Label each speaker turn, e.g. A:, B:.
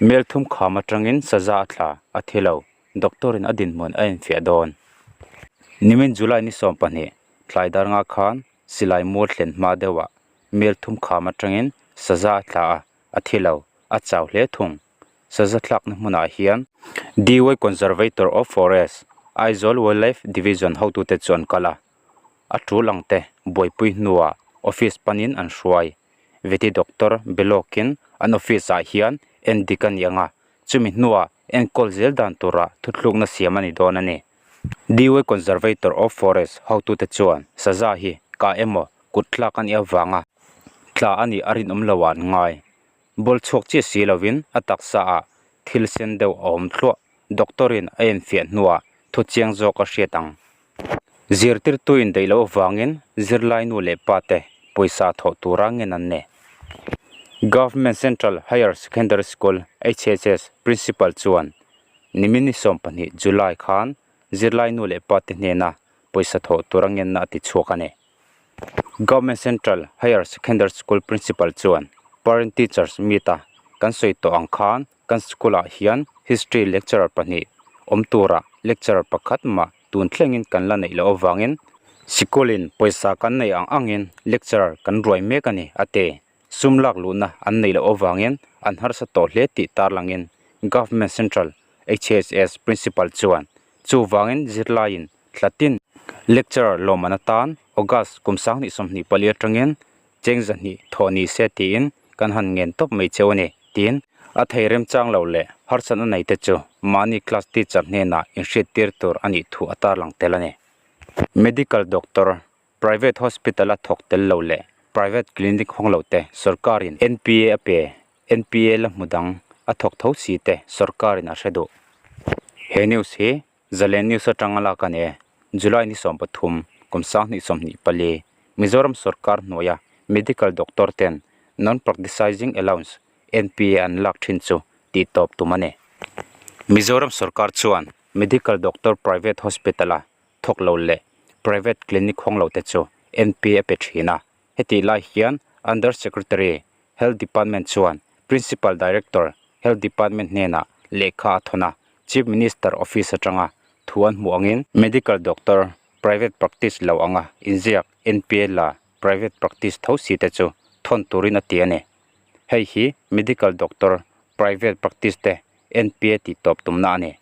A: Melthum kham atangin saza a thla a thi lo, doctor in a dinhmun a enfiah dawn. Nimin July ni 20 tlai dar nga khan silai mual thlen hma deuhah melthum kham atangin saza a thla a, a thi lo, a chau hle thung. Saza thlakna hmunah hian Dy Conservator of Forest, Aizawl Wildlife Division hotute chu an kal a, a tul ang te buaipui hnuah office panin an hruai. Veti Doctor Belawkin an office ah hian en dik a ni ang a, chumi hnuah enkawl zel dan tura thuthlukna siam a ni dawn a ni. Dy Conservator of Forest hotute chuan saza hi kah emaw kut thlak a nih avanga tla a nih a rinawm lo ah an ngai. Bawl chhuak chiah si lovin a taksa ah thil sen deuh a awm thluah. Doctor in a enfiah hnuah thu chiang zawk a hriat ang. Zirtirtu indaih loh avangin zirlai nu leh pa te pawisa thawh tura ngen an ni. Government Central Higher Secondary School, HSS, Principal chuan nimin ni 12 July khan zirlai nu leh pa te hnena pawisa thawh tura ngenna a ti chhuak a ni. Government Central Higher Secondary School Principal chuan Parent Teachers Meet a kan sawi tawh ang khan kan school ah hian History lecturer pahnih awm tura lecturer pakhat mah tun thlengin kan la neih loh avangin sikulin pawisa kan neih ang angin lecturer kan ruai mek a ni a ti. Sum lak luhna an neih loh avangin an harsa tawh hle tih tarlangin Government Central HSS Principal chuan chuvangin zirlaiin thlatin lecturer lawmman atan August kum 2024 atangin cheng 200 thawh ni se tiin kan han ngen tawp mai cheu a ni tiin a thei remchang lo leh harsatna nei te chu mahni class teacher hnenah inhriattir tur a nih thu a tarlang tel a ni. Medical doctor, private hospital a thawk tel lo leh private clinic hawng lo te sorkarin NPA a pe, NPA la hmu dang a thawk tho si te sorkarin a hre duh. He news hi Zalen News atanga lak a ni e. July ni 13, kum 2024, Mizoram sorkar hnuaia medical doctor ten Non-Practising Allowance, NPA, an lak thin chu tih tawp tum a ni. Mizoram sorkar chuan medical doctor private hospital-a thawk lo leh private clinic hawng lo te chu NPA a pe thin a. Hetih lai hian Under Secretary, Health Department chuan Principal Director, Health Department hnenah lehkha a thawn a, Chief Minister Office atanga thu an hmuh angin Medical Doctor, private practice lo anga inziak NPA la private practice tho si te chu thawn turin a ti a ni. Hei hi Medical Doctor, private practice te NPA tih tawp tumna a ni.